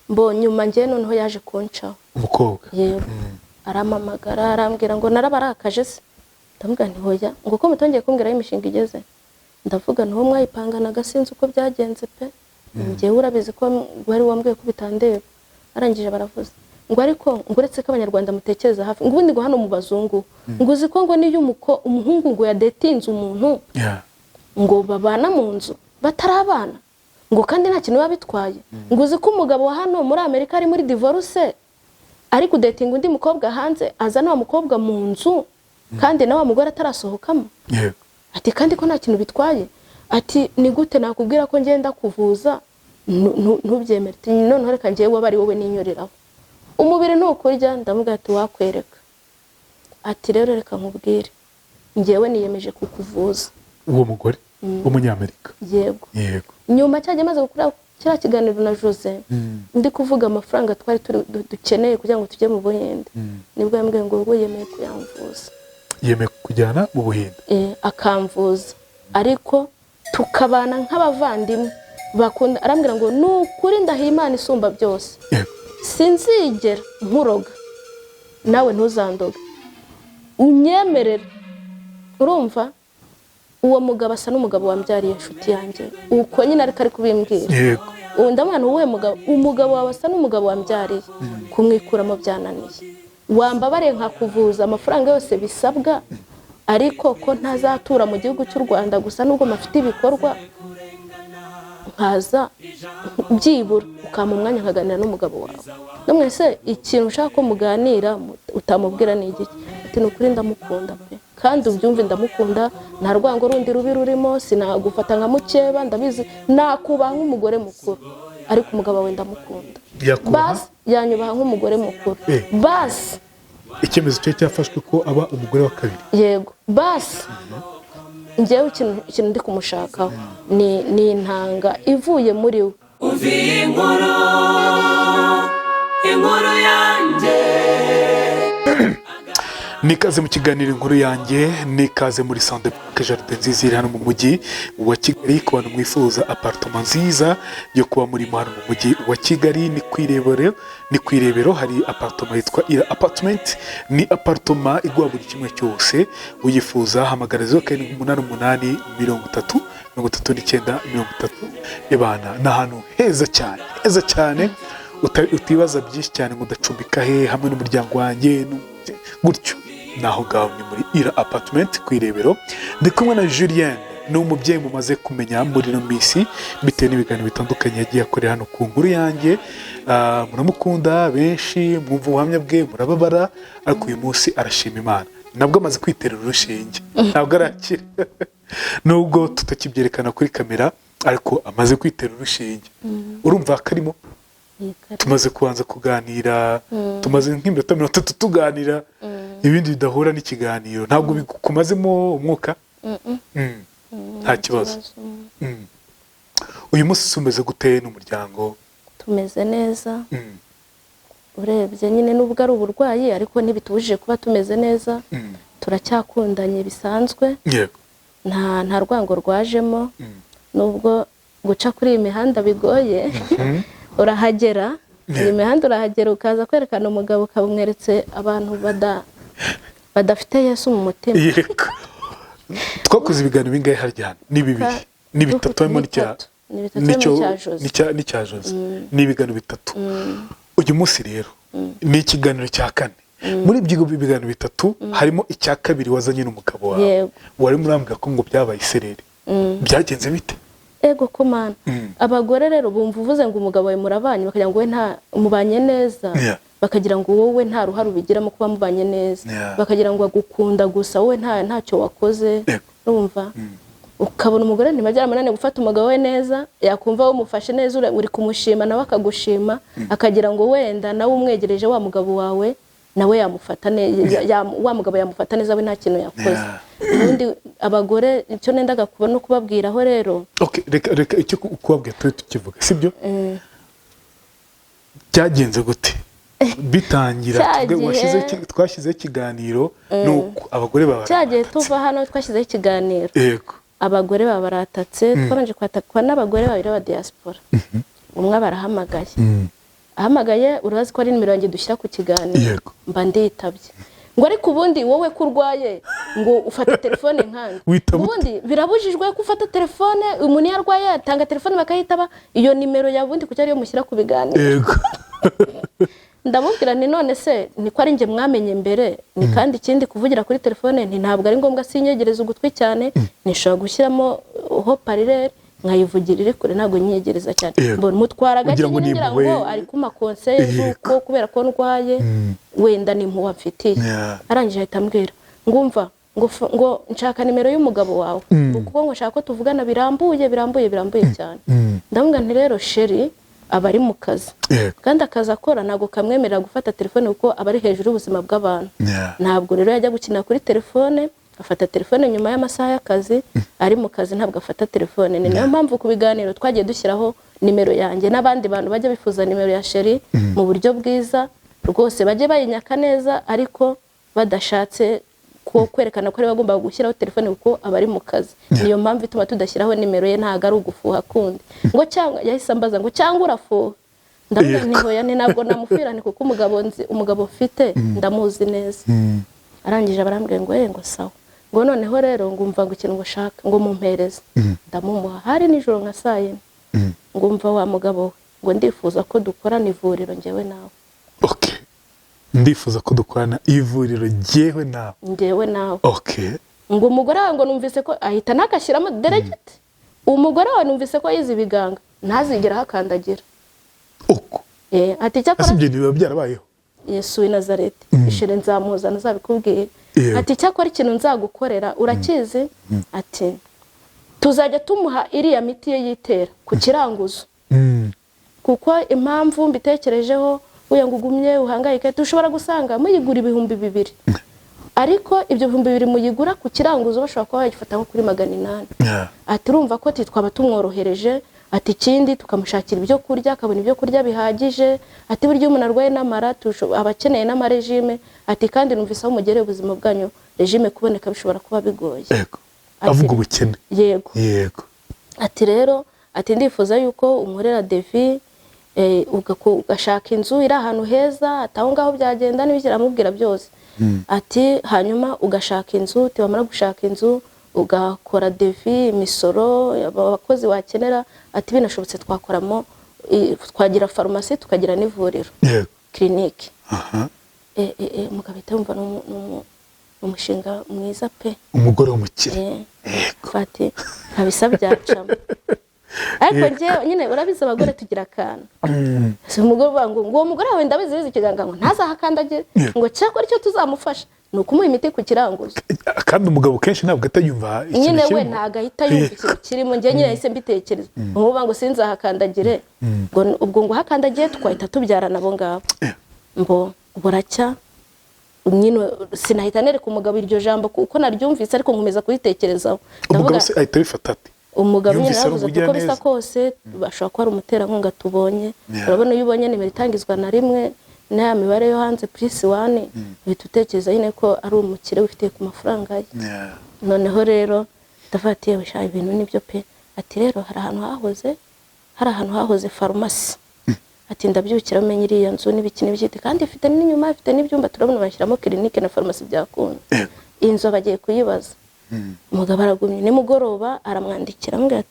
Mbo nyuma njyewe noneho yaje kuncaho. Umukobwa? Yego, arampamagara, arambwira ngo narabarakaje se? Ndamubwira nti hoya. Ngo ko mutongeye kumbwira aho imishinga igeze? Ndavuga nti uwo mwayipanganaga sinzi uko byagenze pe, njyewe urabizi ko wari wambwiye ko bitandeba. Arangije baravuze ngo ariko ngo uretse ko Abanyarwanda mutekereza hafi, ngo ubundi ngo hano mu bazungu, ngo uzi ko ngo niyo umuhungu ngo yadetinze umuntu ngo babana mu nzu batari abana, ngo kandi nta kintu biba bitwaye, ngo uzi ko umugabo wa hano muri Amerika ari muri divorce, ari kudetinga undi mukobwa hanze, azana wa mukobwa mu nzu kandi na wa mugore atarasohokamo. Ati kandi ko nta kintu bitwaye. Ati ni gute nakubwira ko ngenda kuvuza ntubyemere? Ati noneho reka njyewe aba ari wowe ninyuriraho, umubiri ntukurya. Ndamubwira ati wakwereka. Ati rero reka nkubwire, njyewe niyemeje kukuvuza. Uwo mugore w'Umunyamerika? Yego. Nyuma cyajya maze gukora kiriya kiganiro na Jose, ndi kuvuga amafaranga twari dukeneye kugira ngo tujye mu Buhinde, nibwo yambwiye ngo ubwo yemeye kuyamvuza. Yemeye kujyana mu Buhinde? Akamvuza, ariko tukabana nk'abavandimwe bakunda. Arambwira ngo ni ukuri ndahiye Imana isumba byose, sinzigera nkuroga, nawe ntuzandoge, unyemerere. Urumva uwo mugabo asa n'umugabo wambyariye, inshuti yanjye, uko nyine ariko ari kubimbwira. Ubu ndamubona uwuhe mugabo? Umugabo wawe asa n'umugabo wambyariye, kumwikuramo byananiye. Wambabariye nkakuvuza amafaranga yose bisabwa, ariko ko ntazatura mu gihugu cy'u Rwanda gusa, nubwo mafite ibikorwa, nkaza byibura ukampa umwanya nkaganira n'umugabo wawe. Namwe se ikintu ushaka ko muganira utamubwira ni igiki? Ati ni ukuri ndamukunda pe, kandi ubyumve, ndamukunda, nta rwango rundi rubi rurimo, sinagufata nka mukeba, ndabizi nakubaha nk'umugore mukuru, ariko umugabo wawe ndamukunda. Yakubaha? Basi yanyubaha nk'umugore mukuru. Basi. Icyemezo cye cyafashwe ko aba umugore wa kabiri? Yego, basi njyewe ikintu ndi kumushakaho ni intanga ivuye muri we. Umva iyi nkuru, inkuru yanjye. Nikaze mu kiganiro Inkuru Yanjye, nikaze muri Sande Jardin nziza iri hano mu mujyi wa Kigali. Ku bantu mwifuza appartement nziza yo kuba murimo hano mu mujyi wa Kigali, ni ku Irebero hari appartement yitwa Ira Apartment. Ni appartement iguha buri kimwe cyose. Uyifuza hamagara 0788 30 39 30. Ibana ni ahantu heza cyane, heza cyane. Utibaza byinshi cyane ngo ndacumbika he hamwe n'umuryango wanjye gutyo, naho ngaho ni muri Ira Apartment ku Irebero. Ndi kumwe na Julienne, ni umubyeyi mumaze kumenya muri ino minsi bitewe n'ibiganiro bitandukanye yagiye akorera hano ku Nkuru Yanjye. Muramukunda benshi, mwumva ubuhamya bwe murababara, ariko uyu munsi arashima Imana, nabwo amaze kwiterera urushinge, ntabwo arakira nubwo tutakibyerekana kuri kamera, ariko amaze kwitera urushinge. Urumva karimo tumaze kubanza kuganira, tumaze nk'iminota 30 tuganira ibindi bidahura n'ikiganiro. Ntabwo bikumazemo umwuka? Nta kibazo. Uyu munsi umeze gute n'umuryango? Tumeze neza. Urebye nyine nubwo ari uburwayi, ariko ntibitubujije kuba tumeze neza. Turacyakundanye bisanzwe. Nta rwango rwajemo. Nubwo guca kuri iyi mihanda bigoye, urahagera, iyi mihanda urahagera ukaza kwerekana umugabo ukabumweretse abantu badafite Yesu mu mutima. Yego, twakoze ibiganiro bingahe harya hano? Ni bibiri, ni bitatu harimo n'icya Bitatu. Ni bitatu harimo n'icya Jose. N'icya Jose. Ni ibiganiro bitatu. Uyu munsi rero ni ikiganiro cya kane. Muri ibyo biganiro bitatu harimo icya kabiri wazanye n'umugabo wawe. Yego. Wari murambwira ko ngo byabaye isereri, byagenze bite? Ego ko Mana. Abagore rero bumva uvuze ngo umugabo wawe murabanye, bakagira ngo wowe nta mubanye neza, bakagira ngo wowe nta ruhare ubigiramo kuba mubanye neza, bakagira ngo agukunda gusa wowe ntacyo wakoze. Urumva ukabona umugore ntibajya gufata umugabo we neza, yakumva wumufashe neza, uri kumushima nawe akagushima, akagira ngo wenda nawe umwegereje wa mugabo wawe nawe yamufata neza, wa mugabo yamufata neza we nta kintu yakoze. Ubundi abagore icyo nendaga kuba no kubabwiraho rero. Okay, reka icyo kubabwira tube tukivuga, sibyo? Byagenze gute bitangira? Cya Twe twashyizeho ikiganiro nuko abagore baba Cyagiye baratatse. Tuva hano twashyizeho ikiganiro. Abagore baba baratatse. Twabanje kwatakwa n'abagore babiri ba diaspora, umwe barahamagaye. Ahamagaye, urazi ko ari nimero yanjye dushyira ku kiganiro. Yego. Mba nditabye, ngo ariko ubundi wowe ko urwaye ngo ufata telefone nkandi? Witaba ute? Ubundi birabujijwe ko ufata telefone. Umuntu iyo arwaye atanga telefone bakayitaba. Iyo nimero yawe ubundi kuki ariyo mushyira ku biganiro? Ndamubwira nti none se niko ari njye mwamenye mbere ni? Kandi ikindi, kuvugira kuri telefone nti ntabwo ari ngombwa, sinyegereza ugutwi cyane, nishobora gushyiramo haut-parleur nkayivugira iri kure, ntabwo nyiyegereza cyane. Mbona mutwara gake. Ugira ngo Nyine ni ngira ngo impuhwe. ari kuma conseil z'uko kubera ko ndwaye wenda ni impuhwe amfitiye. Arangije ahita ambwira ngo umva, ngo nshaka nimero y'umugabo wawe, kuko ngo nshaka ko tuvugana birambuye, birambuye, birambuye cyane. Ndamubwira nti rero chéri aba ari mu kazi, kandi akazi akora ntabwo kamwemerera gufata telefone kuko aba ari hejuru y'ubuzima bw'abantu. Ntabwo rero yajya gukina kuri telefone, afata telefone nyuma y'amasaha y'akazi. Ari mu kazi ntabwo afata telefone. Ni nayo mpamvu ku biganiro twagiye dushyiraho nimero yanjye, n'abandi bantu bajya bifuza nimero ya chéri mu buryo bwiza rwose bajye bayinyaka neza, ariko badashatse ko kwerekana ko ari bagomba gushyiraho telefone kuko aba ari mu kazi. Niyo mpamvu ituma tudashyiraho nimero ye, ntabwo ari ugufuha kundi. Ngo cyangwa yahise ambaza ngo cyangwa urafuha? Ndavuga nti hoya, ni ntabwo namufira, ni kuko umugabo nzi, umugabo mfite ndamuzi neza. Arangije barambwira ngo ngo sawa, ngo noneho rero ngumva ngo ikintu ngo ushaka ngo mumpereze. Ndamumuha, hari nijoro nka saa 4. Ngumva wa mugabo we, ngo ndifuza ko dukorana ivuriro njyewe nawe. Okay, ndifuza ko dukorana ivuriro jyewe nawe. Njyewe nawe. Ngo umugore wawe ngo numvise ko ahita ntagashyiramo direct, umugore wawe numvise ko yize ibiganga, ntazigera ahakandagira. Uko? Ati icyakora Ese ibyo biba byarabayeho? Yesu w'i Nazareti, chéri nzamuzana azabikubwira. Ati icyakora ikintu nzagukorera urakizi? Ati tuzajya tumuha iriya miti ye yitera ku kiranguzo, kuko impamvu mbitekerejeho uya ngo ugumye uhangayike, dushobora gusanga muyigura 2000, ariko ibyo 2000 muyigura ku kiranguzo bashobora kuba bayifata nko kuri 800. Ati urumva ko ati twaba tumworohereje. Ati ikindi tukamushakira ibyo kurya, akabona ibyo kurya bihagije. Ati burya iyo umuntu arwaye n'amara aba akeneye n'amarégime. Ati kandi numvise aho mugereye ubuzima bwanyu, régime kuboneka bishobora kuba bigoye. Avuga ubukene. Yego. Ati rero, ati ndifuza yuko unkorera devis, ugashaka inzu iri ahantu heza. Ati aho ngaho byagenda n'ibiki, aramubwira byose. Ati hanyuma ugashaka inzu, wamara gushaka inzu ugakora devis, imisoro, abakozi wakenera. Ati binashobotse twakoramo twagira farumasi, tukagira n'ivuriro, clinique. Umugabo ahita yumva ni umushinga mwiza pe. Umugore w'umukire. Ati kabisa byacamo, ariko njyewe nyine urabizi abagore tugira akantu. Si umugore uvuga ngo uwo mugore wawe ndabizi bizi ikiganza, ngo ntazahakandagire, ngo cyakora icyo tuzamufasha ni ukumuha imiti ku kiranguzo. Kandi umugabo kenshi ntabwo atayumva ikintu Nyine we kirimo. ntabwo ahita yumva ikintu kirimo. Njye nyine yahise mbitekereza umuvuga ngo sinzahakandagire, ngo ubwo ngo uhakandagiye twahita tubyarana abo ngabo. Mbo buracya nyine sinahita nereka umugabo iryo jambo kuko naryumvise, ariko nkomeza kuritekerezaho. Umugabo Ndavuga se ahita abifata ate? Umugabo nyine Yumvise ari yaravuze ati uko bisa umugiraneza. kose bashobora kuba ari umuterankunga tubonye. Urabona iyo ubonye nimero itangizwa na rimwe n'aya mibare yo hanze +1, uhita utekereza nyine ko ari umukire wifitiye ku mafaranga ye. Noneho rero ndavuga ati yewe sha, ibintu nibyo pe. Ati rero hari ahantu hahoze farumasi. Ati ndabyukira umenye iriya nzu n'ibiki n'ibiki, kandi ifite n'inyuma, ifite n'ibyumba, turabona bashyiramo clinique na farumasi byakunda. Iyi nzu bagiye kuyibaza. Umugabo aragumye, nimugoroba aramwandikira amubwira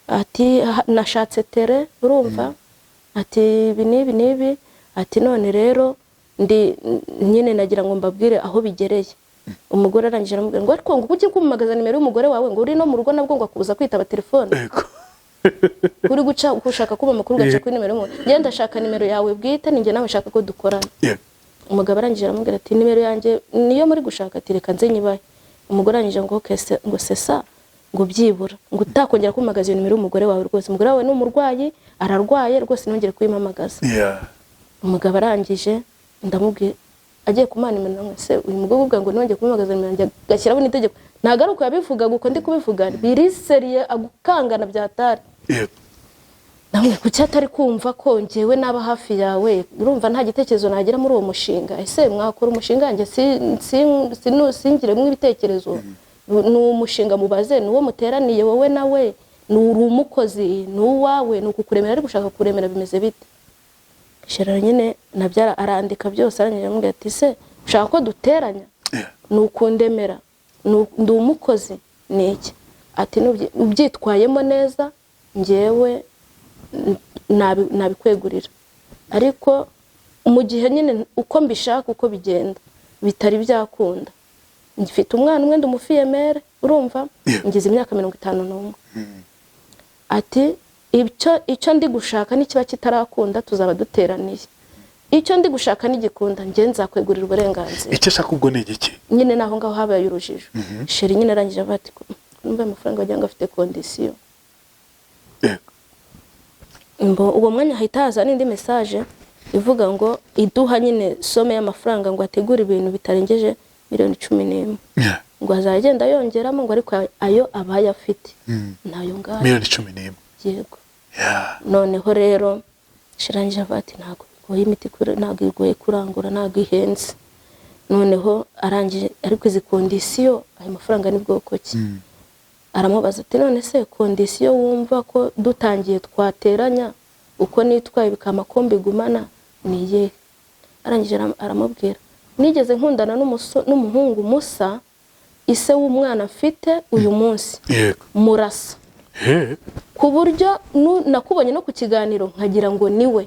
ati nashatse terrain, urumva, ati ibi n'ibi n'ibi, ati none rero ndi nyine nagira ngo mbabwire aho bigereye. Umugore arangije aramubwira ngo ariko ngo ujye kumumagaza nimero y'umugore wawe, ngo uri no mu rugo nabwo ngo akubuza kwitaba telefone, uri guca ushaka kuba amakuru ugaca kuri nimero y'umuntu, ngenda ndashaka nimero yawe bwite, ninjye nawe nshaka ko dukorana. Umugabo arangije aramubwira ati nimero yanjye niyo muri gushaka? Ati reka nze nyibahe. Umugore arangije ngo okay, ngo sesa, ngo byibura ngo utakongera kumagaza iyo nimero y'umugore wawe rwose, umugore wawe ni umurwayi, ararwaye rwose, ntongere kuyimpamagaza. Umugabo arangije ndamubwira agiye kumuha nimero, namwe se uyu mugabo uvuga ngo ntongere kumuhamagaza nimero yanjye, agashyiraho n'itegeko, ntabwo ari uko yabivugaga uko ndi kubivuga, biriseriye agukangana byatari. Namwe kuki atari kumva ko njyewe naba hafi yawe? Urumva nta gitekerezo nagira muri uwo mushinga? Ese mwakora umushinga njye singiremo ibitekerezo? Ni umushinga mubaze, ni uwo muteraniye wowe nawe, ni uri umukozi, ni uwawe, ni ukukuremera, ari gushaka kuremera, bimeze bite? Chéri nyine nabyo arandika byose, arangije aramubwira ati: "Se ushaka ko duteranya?" Ni ukundemera, ndi umukozi, ni iki? Ati: "Ubyitwayemo neza, njyewe nabikwegurira, ariko mu gihe nyine uko mbishaka, uko bigenda bitari byakunda, mfite umwana umwe, ndi umufille-mère, urumva, ngize imyaka 51." Ati: Icyo ndi gushaka nikiba kitarakunda, tuzaba duteraniye. Icyo ndi gushaka nigikunda, njye nzakwegurira uburenganzira." Icyo ashaka ubwo ni igiki? Nyine naho ngaho habaye urujijo. Chéri nyine arangije avuga ati: "Numva amafaranga wagira ngo afite condition." Uwo mwanya hahita haza n'indi message ivuga ngo iduha nyine somme y'amafaranga ngo ategure ibintu bitarengeje miliyoni 11, ngo azajya agenda yongeramo, ngo ariko ayo abaye afite nayo ngayo. Miliyoni 11? Yego. Noneho rero shirangije avuga ati: "Ntabwo bigoye, imiti ntabwo igoye kurangura, ntabwo ihenze." Noneho arangije: "Ariko izi condition, ayo mafaranga ni bwoko ki?" Aramubaza ati: "None se condition wumva ko dutangiye twateranya, uko nitwaye bikama ko mbigumana, ni iyihe?" Arangije aramubwira: "Nigeze nkundana n'umuhungu musa ise w'umwana mfite uyu munsi, murasa ku buryo nakubonye no ku kiganiro nkagira ngo niwe."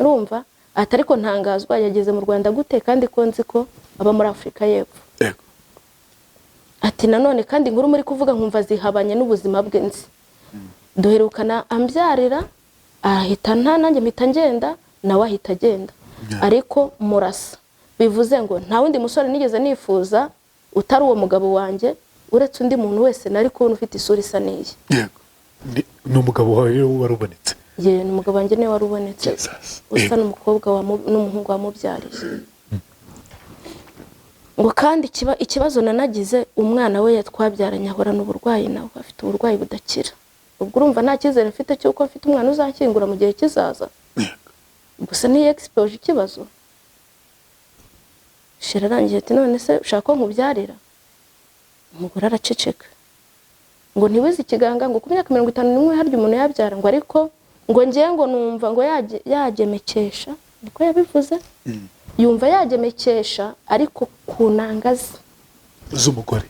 Urumva, ati: "Ariko ntangazwa yageze mu Rwanda gute, kandi ko nzi ko aba muri Afurika y'Epfo." Ati: "Nanone kandi inkuru muri kuvuga nkumva zihabanye n'ubuzima bwe nzi. Duherukana ambyarira, ahita nta nanjye mpita ngenda, nawe ahita agenda, ariko murasa, bivuze ngo nta wundi musore nigeze nifuza utari uwo mugabo wanjye, uretse undi muntu wese nari kubona ufite isura isa n'iyi." Yego, ni umugabo wawe rero wari ubonetse? Ye, ni umugabo wanjye, niwe wari ubonetse, Jesus. usa n'umukobwa n'umuhungu wamubyariye. Ngo kandi ikibazo nanagize, umwana we twabyaranye ahorana uburwayi, nawe afite uburwayi budakira. Ubwo urumva nta cyizere mfite cy'uko mfite umwana uzanshyingura mu gihe kizaza. Gusa niyo exposé ikibazo. Chéri arangiye ati: "None se ushaka ko nkubyarira?" Umugore araceceka. Ngo ntiwize ikiganga, ngo ku myaka 51 harya umuntu yabyara? Ngo ariko ngo ngiye, ngo numva ngo yagemekesha, niko yabivuze, yumva yagemekesha ariko ku ntangazi z'umugore.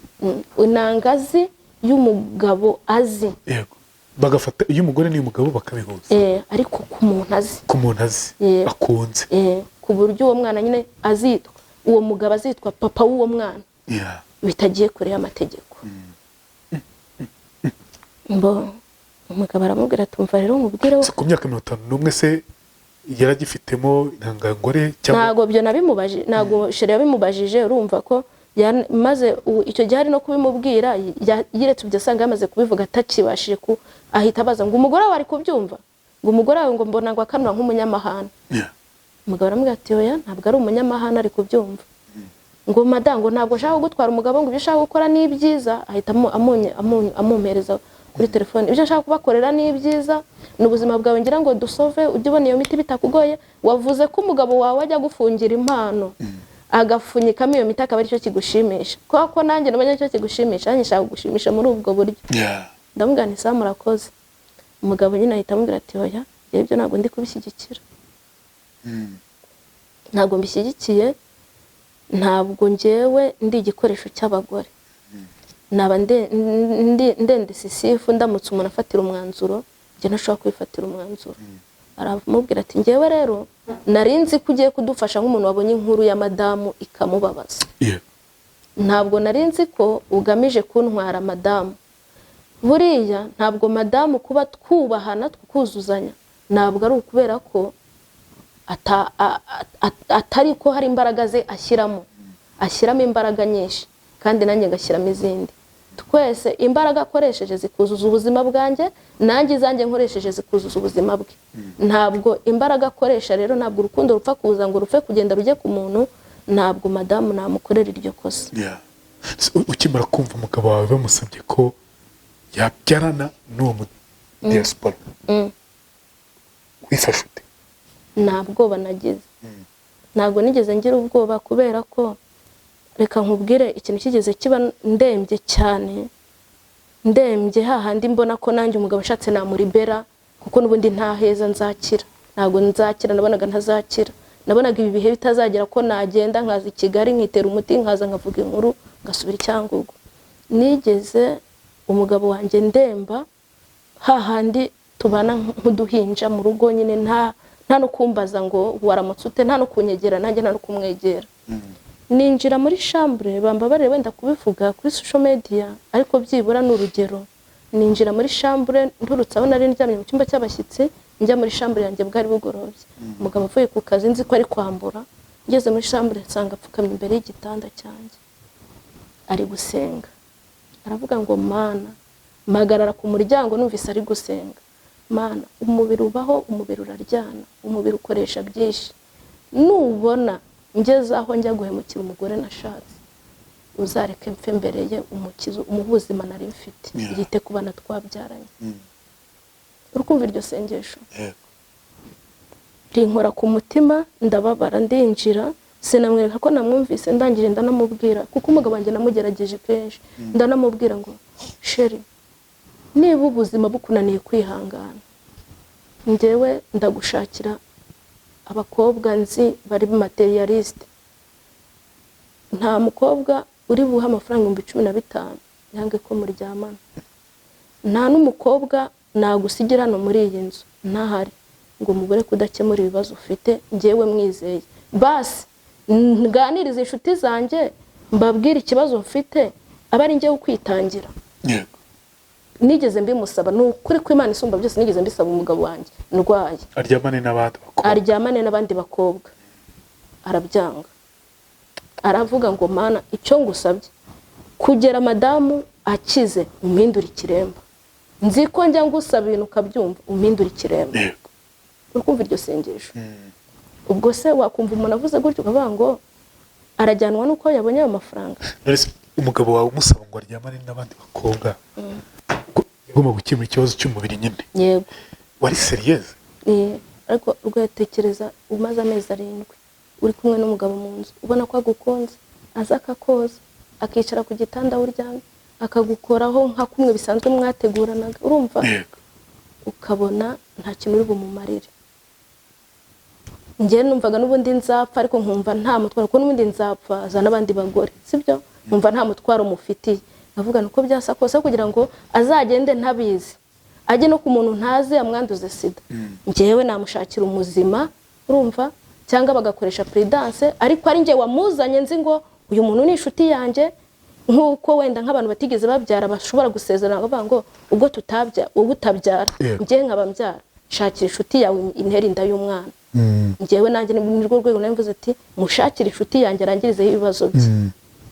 Intangazi y'umugabo azi. Yego, bagafata iy'umugore n'iy'umugabo bakabihuza. Ariko ku muntu azi. Ku muntu azi, akunze. Ku buryo uwo mwana nyine azitwa, uwo mugabo azitwa papa w'uwo mwana, bitagiye kure y'amategeko. Mbo umugabo aramubwira ati: "Umva rero nkubwire." Se ku myaka 51 se yaragifitemo intangangore cyangwa? Ntabwo ibyo nabimubajije, ntabwo chéri yabimubajije. Urumva ko maze icyo gihe ari no kubimubwira, yiretse ibyo asanga yamaze kubivuga, atakibashije ku ahita abaza ngo: "Umugore wawe ari kubyumva?" Ngo: "Umugore wawe," ngo, "mbona ngo akanura nk'umunyamahane." Umugabo aramubwira ati: "Oya, ntabwo ari umunyamahane, ari kubyumva." Ngo: "Madamu," ngo, "ntabwo nshaka kugutwara umugabo," ngo, "ibyo ushaka gukora ni ibyiza." Ahita amumpereza kuri telefone: "Ibyo nshaka kubakorera ni ibyiza, ni ubuzima bwawe ngira ngo dusove, ujye ubona iyo miti bitakugoye. Wavuze ko umugabo wawe ajya gufungira impano, agapfunyikamo iyo miti, akaba aricyo kigushimisha. Kubera ko nanjye nabonye aricyo kigushimisha, nanjye nshaka kugushimisha muri ubwo buryo." Ndamubwira nti: "Sawa, murakoze." Umugabo nyine ahita amubwira ati: "Oya, njyewe ibyo ntabwo ndi kubishyigikira, ntabwo mbishyigikiye, ntabwo njyewe ndi igikoresho cy'abagore. Naba ndende sisifu ndamutse umuntu afatira umwanzuro, njye ntashobora kwifatira umwanzuro." Aramubwira ati: "Njyewe rero nari nzi ko ugiye kudufasha nk'umuntu wabonye inkuru ya madamu ikamubabaza. Ntabwo nari nzi ko ugamije kuntwara madamu. Buriya ntabwo madamu, kuba twubahana tukuzuzanya, ntabwo ari ukubera ko atari ko hari imbaraga ze ashyiramo. Ashyiramo imbaraga nyinshi kandi nanjye ngashyiramo izindi. Twese imbaraga akoresheje zikuzuza ubuzima bwanjye, nanjye izanjye nkoresheje zikuzuza ubuzima bwe. Ntabwo imbaraga akoresha rero, ntabwo urukundo rupfa kuza ngo rupfe kugenda rujye ku muntu. Ntabwo madamu namukorera iryo kosa." Yeah. So, ukimara kumva umugabo wawe bamusabye ko yabyarana n'uwo mu diaspora, wifashe ute? Nta bwoba nagize, ntabwo nigeze ngira ubwoba, kubera ko reka nkubwire ikintu kigeze kiba ndembye cyane, ndembye hahandi mbona ko nanjye umugabo ashatse namuribera, kuko n'ubundi nta heza nzakira. Ntabwo nzakira, nabonaga ntazakira, nabonaga ibi bihe bitazagera ko nagenda nkaza i Kigali nkitera umuti, nkaza nkavuga inkuru ngasubira i Cyangugu. Nigeze umugabo wanjye ndemba hahandi tubana nk'uduhinja mu rugo nyine, nta no kumbaza ngo waramutse ute, nta no kunyegera nanjye nta no kumwegera. Ninjira muri chambre, bambabarire wenda kubivuga kuri social media ariko byibura ni urugero. Ninjira muri chambre nturutse aho nari ndyamye mu cyumba cy'abashyitsi, njya muri chambre yanjye, bwari bugorobye, umugabo avuye ku kazi, nzi ko ari kwambura. Ngeze muri chambre nsanga apfukamye imbere y'igitanda cyanjye ari gusenga, aravuga ngo Mana. Mpagarara ku muryango numvise ari gusenga: Mana, umubiri ubaho, umubiri uraryana, umubiri ukoresha byinshi, nubona ngeze aho njya guhemukira umugore nashatse, uzareke mfe mbere ye, umukizo umuhe ubuzima nari mfite, yite ku bana twabyaranye. Uri kumva iryo sengesho? Yego. Rinkora ku mutima, ndababara, ndinjira, sinamwereka ko namwumvise. Ndangije ndanamubwira, kuko umugabo wanjye namugerageje kenshi, ndanamubwira ngo chéri, niba ubuzima bukunaniye kwihangana, njyewe ndagushakira abakobwa nzi bari matérialiste. Nta mukobwa uri buhe amafaranga 15,000 yange ko muryamana. Nta n'umukobwa nagusigira hano muri iyi nzu ntahari ngo umugore kudakemura ibibazo ufite. Njyewe mwizeye, basi nganirize inshuti zanjye, mbabwire ikibazo mfite, aba ari njyewe ukwitangira. Nigeze mbimusaba, ni ukuri ko Imana isumba byose, nigeze mbisaba umugabo wanjye ndwaye. Aryamane n'abandi bakobwa? Aryamane n'abandi bakobwa, arabyanga, aravuga ngo Mana, icyo ngusabye kugera madamu akize, umpindure ikiremba. Nzi ko njya ngusaba ibintu ukabyumva, umpindure ikiremba. Uri kumva iryo sengesho? Ubwo se wakumva umuntu avuze gutyo ukavuga ngo arajyanwa n'uko yabonye ayo mafaranga? None se umugabo wawe umusaba ngo aryamane n'abandi bakobwa, ko ugomba gukemura ikibazo cy'umubiri nyine? Yego. Wari sérieuse? Ariko ugatekereza umaze amezi 7 uri kumwe n'umugabo mu nzu, ubona ko agukunze, aza akakoza, akicara ku gitanda aho uryamye, akagukoraho nka kumwe bisanzwe mwateguranaga, urumva? Ukabona nta kintu uri bumumarire. Njyewe numvaga n'ubundi nzapfa, ariko nkumva nta mutwaro, kuko n'ubundi nzapfa aza n'abandi bagore, sibyo? Nkumva nta mutwaro mufitiye, nkavuga uko byasa kose, kugira ngo azagende ntabizi, ajye no ku muntu ntazi amwanduze sida, njyewe namushakira umuzima, urumva? Cyangwa bagakoresha prudence, ariko ari njye wamuzanye, nzi ngo uyu muntu ni inshuti yanjye, nk'uko wenda nk'abantu batigeze babyara bashobora gusezerana bavuga ngo ubwo tutabya, ubwo utabyara, njye nkaba mbyara, shakira inshuti yawe intera inda y'umwana. Njyewe nanjye ni rwo rwego nari mvuze ati mushakire inshuti yanjye arangirizeho ibibazo bye.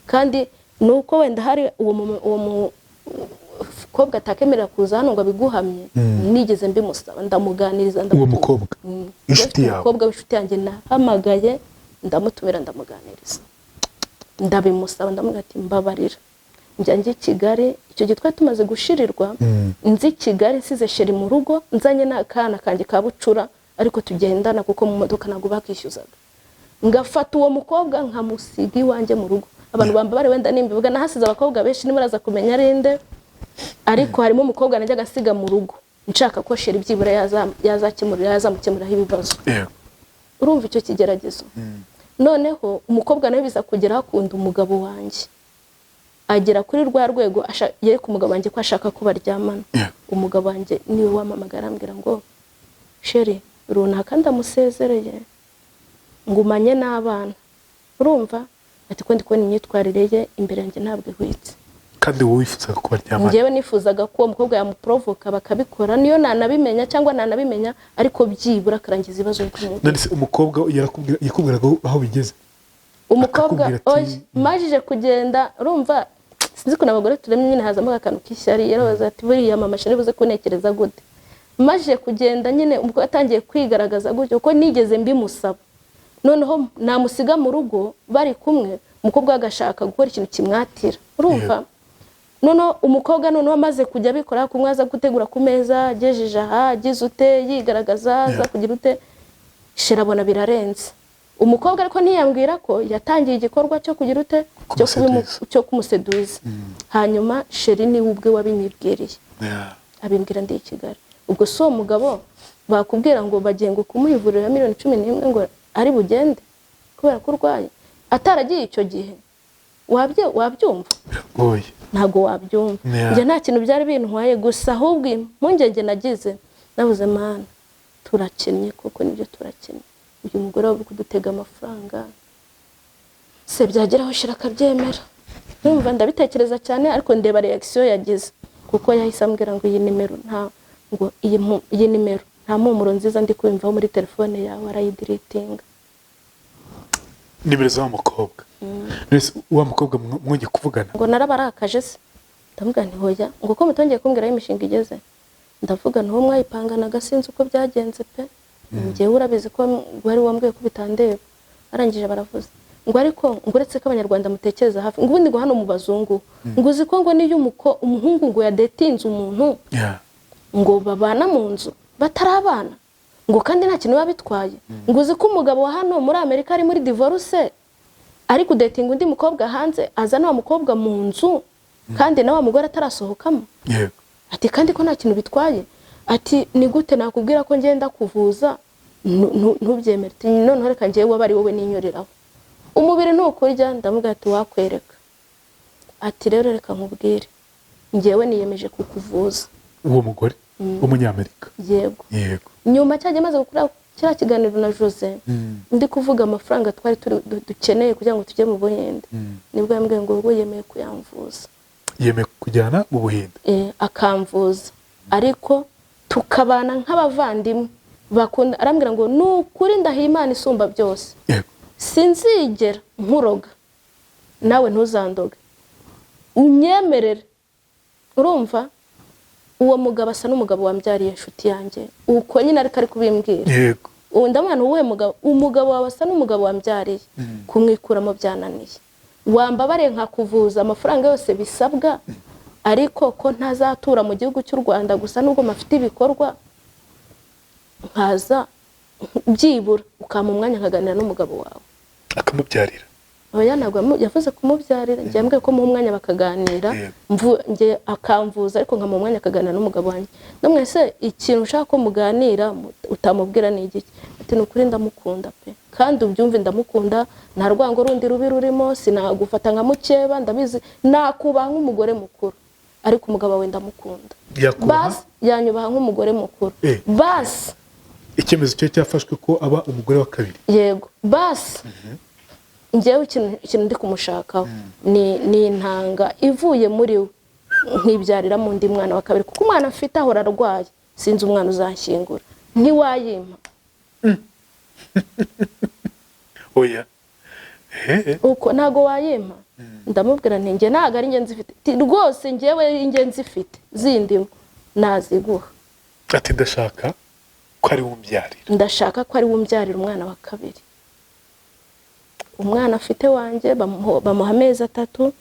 Kandi ni uko wenda hari uwo mukobwa atakemerera kuza hano ngo abiguhamye, nigeze mbimusaba, ndamuganiriza, Uwo ndamutumira. mukobwa inshuti yawe? Umukobwa w'inshuti yanjye, nahamagaye ndamutumira, ndamuganiriza, ndabimusaba, ndamubwira ati mbabarira, njya i Kigali. Icyo gihe twari tumaze gushirirwa, nzi i Kigali nsize chéri mu rugo, nzanye n'akana kanjye ka bucura ariko tugendana, kuko mu modoka ntabwo bakishyuzaga, ngafata uwo mukobwa nkamusiga iwanjye mu rugo. Abantu bambabare wenda nimbivuga, nahasize abakobwa benshi, nimuraza kumenya ari nde, ariko harimo umukobwa najyaga asiga mu rugo nshaka ko chéri byibura yazamukemuriraho ibibazo. Urumva icyo kigeragezo? Noneho umukobwa nawe biza kugera akunda umugabo wanjye, agera kuri rwa rwego yereka umugabo wanjye ko ashaka ko baryamana. Umugabo wanjye niwe wampamagara, arambwira ngo chéri runaka ndamusezereye, ngumanye n'abana, urumva? Ati ko ndi kubona imyitwarire ye imbere yanjye ntabwo ihwitse. Kandi wowe wifuzaga ko baryamana? Njyewe nifuzaga ko uwo mukobwa yamuporovoka bakabikora, niyo nanabimenya cyangwa nanabimenya, ariko byibura akarangiza ibibazo by'umubiri. None se umukobwa yakubwiraga aho bigeze? Umukobwa Akakubwira ati, oya, majije kugenda, urumva, sinzi ukuntu abagore turemye nyine, hazamo akantu k'ishyari. Yarabaza ati buriya mama shari buze kuntekereza gute? Majije kugenda nyine, umukobwa atangiye kwigaragaza gutyo, kuko nigeze mbimusaba, noneho namusiga mu rugo bari kumwe, umukobwa agashaka gukora ikintu kimwatira, urumva? Noneho umukobwa noneho amaze kujya abikora kumwe, aza gutegura ku meza, agejeje aha, agize ute, yigaragaza, aza kugira ute, chéri abona birarenze. Umukobwa ariko ntiyambwira ko yatangiye igikorwa cyo kugira ute, Kumuseduza. Cyo kumuseduza. Hanyuma chéri niwe ubwe wabinyibwiriye, abimbwira ndi i Kigali. Ubwo si uwo mugabo Bakubwira ngo bagiye ngo kumuha ivuriro ya miliyoni 11 ngo ari bugende kubera ko urwaye, ataragiye icyo gihe, wabyumva? Biragoye. Ntabwo wabyumva. Yeah. Njye nta kintu byari bintwaye, gusa ahubwo impungenge nagize, nabuze: "Mana, turakennye kuko nibyo, turakennye. Uyu mugore wari kudutega amafaranga se byageraho shira akabyemera?" Numva ndabitekereza cyane, ariko ndeba reaction yagize, kuko yahise ambwira ngo iyi nimero nta ngo iyi iyi nimero nta mpumuro nziza ndi kumvaho muri telefone yawe, arayideletinga. Nimero za wa mukobwa. None se wa mukobwa mwongeye kuvugana? Ngo narabarakaje se? Ndamubwira nti hoya. Ngo ko mutongeye kumbwira aho imishinga igeze? Ndavuga nti uwo mwayipanganaga sinzi uko byagenze pe, njyewe urabizi ko wari wambwiye ko bitandeba. Arangije baravuze ngo ariko ngo uretse ko Abanyarwanda mutekereza hafi, ngo ubundi ngo hano mu bazungu, ngo uzi ko ngo niyo umuhungu ngo yadetinze umuntu ngo babana mu nzu batarabana, ngo kandi nta kintu biba bitwaye, ngo uzi ko umugabo wa hano muri Amerika ari muri divorce, ari kudetinga undi mukobwa hanze, azana wa mukobwa mu nzu kandi na wa mugore atarasohokamo. Ati kandi ko nta kintu bitwaye. Ati ni gute nakubwira ko ngenda kuvuza ntubyemere? Ati noneho reka njyewe waba ari wowe ninyuriraho, umubiri ntukurya. Ndamubwira ati wakwereka. Ati rero reka nkubwire, njyewe niyemeje kukuvuza. Uwo mugore w'Umunyamerika? Yego. Nyuma cyajya maze gukora kiriya kiganiro na Jose, ndi kuvuga amafaranga twari turi dukeneye kugira ngo tujye mu Buhinde, nibwo yambwiye ngo ubwo yemeye kuyamvuza. Yemeye kujyana mu Buhinde? Akamvuza, ariko tukabana nk'abavandimwe bakunda. Arambwira ngo ni ukuri, ndahiye Imana isumba byose, sinzigera nkuroga, nawe ntuzandoge, unyemerere. Urumva uwo mugabo asa n'umugabo wambyariye, inshuti yanjye, uko nyine ariko ari kubimbwira. Ubu ndamubona uwuhe mugabo? Umugabo wawe asa n'umugabo wambyariye, kumwikuramo byananiye. Wambabariye nkakuvuza amafaranga yose bisabwa, ariko ko ntazatura mu gihugu cy'u Rwanda gusa, nubwo mafite ibikorwa, nkaza byibura ukampa umwanya nkaganira n'umugabo wawe. Akamubyarira? Oya, ntabwo yavuze kumubyarira. Njye yambwiye ko muha umwanya bakaganira. Njye akamvuza, ariko nkamuha umwanya akaganira n'umugabo wanjye. Namwe se ikintu ushaka ko muganira utamubwira ni igiki? Ati ni ukuri ndamukunda pe, kandi ubyumve, ndamukunda, nta rwango rundi rubi rurimo, sinagufata nka mukeba, ndabizi nakubaha nk'umugore mukuru, ariko umugabo wawe ndamukunda. Yakubaha? Basi yanyubaha nk'umugore mukuru. Basi. Icyemezo cye cyafashwe ko aba umugore wa kabiri? Yego, basi njyewe ikintu ndi kumushakaho ni intanga ivuye muri we, nkibyariramo undi mwana wa kabiri, kuko umwana afite ahora arwaye, sinzi umwana uzanshyingura. Ntiwayimpa? Oya. Hehe. Uko ntago wayimpa? Ndamubwira nti njye ntabwo ari ingenzi ifite. Ati, rwose njyewe ingenzi ifite zindimo naziguha. Ati ndashaka ko ari we umbyarira. Ndashaka ko ari we umbyarira umwana wa kabiri. Umwana afite wanjye bamuha amezi 3,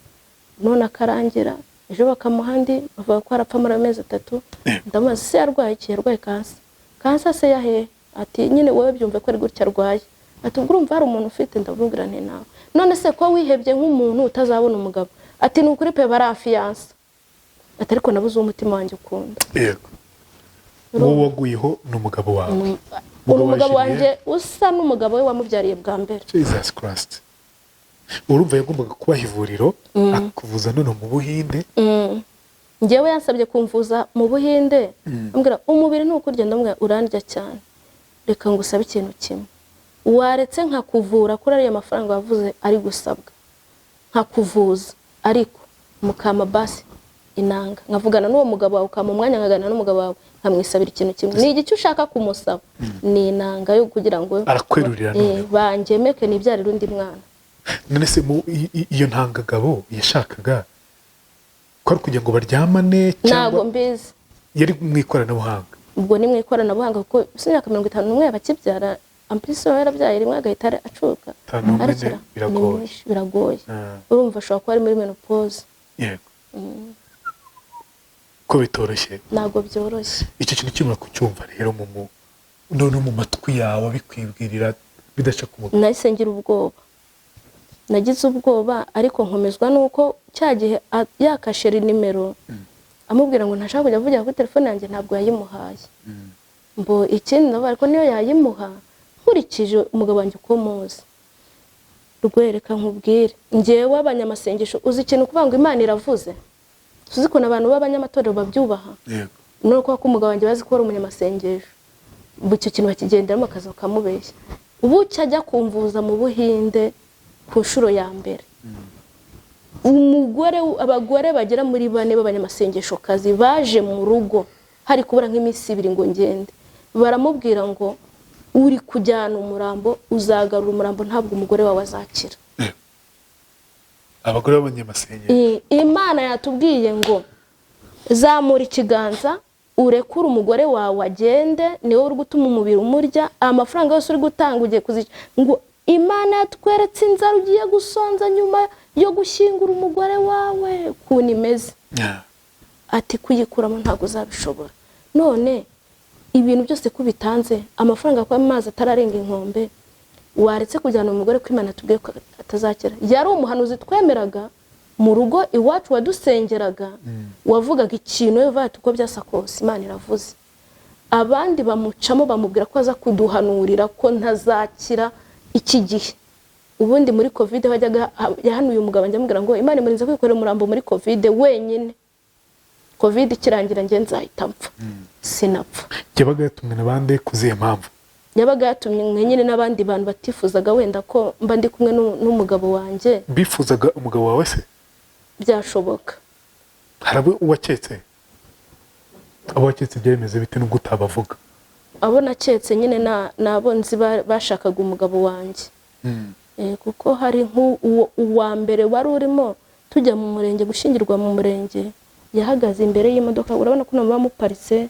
none akarangira, ejo bakamuha andi, bavuga ko arapfa muri ayo mezi 3. Ndamubaza se yarwaye iki? Yarwaye kansa. Kansa se yahehe? Ati nyine wowe byumve ko ari gutya arwaye. Ati ubwo urumva hari umuntu ufite? Ndamubwira nti nawe. None se ko wihebye nk'umuntu utazabona umugabo? Ati ni ukuri pe, baramfiyansa. Ati ariko nabuze uwo umutima wanjye ukunda. Uwo waguyeho ni umugabo wawe? Umugabo wa Umugabo wanjye Julienne? usa n'umugabo we wamubyariye bwa mbere. Jesus Christ! Urumva yagombaga kubaha ivuriro akakuvuza none mu Buhinde. Njyewe yansabye kumvuza mu Buhinde, ambwira umubiri ni ukurya. Ndamubwira urandya cyane, reka ngusabe ikintu kimwe: waretse nkakuvura kuri ariya mafaranga wavuze ari gusabwa, nkakuvuza, ariko mukama basi inanga, nkavugana n'uwo mugabo wawe, ukampa umwanya nkaganira n'umugabo wawe, nkamwisabira ikintu kimwe. Ni igiki ushaka kumusaba? Ni inanga yo kugira ngo Arakwerurira noneho. Bangemeke nibyarire undi mwana. None se iyo ntangagabo yashakaga ko ari kugira ngo baryamane Ntabwo cyangwa mbizi. yari mu ikoranabuhanga? Ubwo ni mu ikoranabuhanga, kuko si imyaka 51 bakibyara ampisi, aba yarabyaye rimwe agahita acuka. 51. Arekera. Ni Biragoye. myinshi, biragoye. Urumva ashobora kuba ari muri menopause. Yego, ko bitoroshye. Ntabwo byoroshye. Icyo kintu kimara kucyumva rero none mu matwi yawe bikwibwirira bidaca ku mubiri? Nahise ngira ubwoba, nagize ubwoba, ariko nkomezwa nuko cya gihe yakashera nimero amubwira ngo ntashaka kujya avugira kuri telefone yanjye, ntabwo yayimuhaye. Mbo ikindi nabo, ariko niyo yayimuha, nkurikije umugabo wanjye uko muzi, rwereka nkubwire, njyewe abanyamasengesho, uzi ikintu kuvuga ngo Imana iravuze, uzi ukuntu abantu b'abanyamatorero babyubaha. Yego. Nuko ko umugabo wanjye bazi ko ari umunyamasengesho, ubu icyo kintu bakigenderamo, akaza bakamubeshya. Bucya ajya kumvuza mu Buhinde ku nshuro ya mbere, umugore, abagore bagera muri bane b'abanyamasengesho kazi baje mu rugo, hari kubura nk'iminsi 2 ngo ngende, baramubwira ngo uri kujyana umurambo, uzagarura umurambo, ntabwo umugore wawe azakira. Abagore b'abanyamasengesho. Imana yatubwiye ngo zamura ikiganza urekure umugore wawe agende, niwe uri gutuma umubiri umurya, amafaranga yose uri gutanga ugiye kuzica. Ngo Imana yatweretse inzara ugiye gusonza nyuma yo gushyingura umugore wawe ukuntu imeze. Ati kuyikuramo ntabwo uzabishobora. None ibintu byose ko bitanze, amafaranga kwa amazi atararenga inkombe, waretse kujyana umugore ko Imana tubwiye ko atazakira. Yari umuhanuzi twemeraga mu rugo iwacu, wadusengeraga, wavugaga ikintu we uko byasa kose Imana iravuze. Abandi bamucamo bamubwira ko aza kuduhanurira ko ntazakira iki gihe. Ubundi muri Covid bajyaga yahanuye umugabo, njya amubwira ngo Imana imurinze kwikorera umurambo muri Covid wenyine. Covid ikirangira njye nzahita mpfa. Sinapfa. Yabaga yatumwe na bande, kuzihe mpamvu? Yabaga yatumwe nyine n'abandi bantu batifuzaga wenda ko mba ndi kumwe n'umugabo wanjye. Bifuzaga umugabo wawe se? Byashoboka. Hari abo waketse? Abo waketse byemeze bite nubwo utabavuga? Abo naketse nyine nabo nzi bashakaga umugabo wanjye. Kuko hari uwa mbere wari urimo tujya mu murenge gushyingirwa mu murenge, yahagaze imbere y'imodoka, urabona ko muba muparitse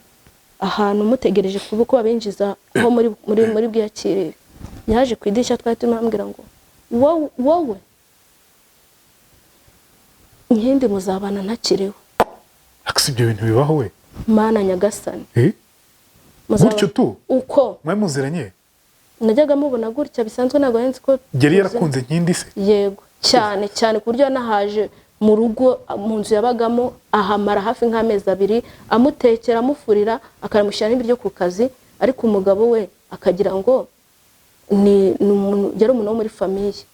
ahantu mutegereje kuba uko babinjiza aho muri bwiyakirire. Yaje ku idirishya twari turimo, arambwira ngo wowe Inkindi muzabana ntakiriho. Akse ibyo bintu bibaho we? Mana nyagasani. Gutyo tu? Uko mwe muziranye? Najyaga mubona gutya bisanzwe, ntabwo nzi ko yari yarakunze Inkindi se? Yego, cyane cyane, ku buryo yanahaje mu rugo, mu nzu yabagamo, ahamara hafi nk'amezi 2, amutekera, amufurira, akanamushyira n'ibiryo ku kazi. Ariko umugabo we akagira ngo ni umuntu, yari umuntu wo muri famiye.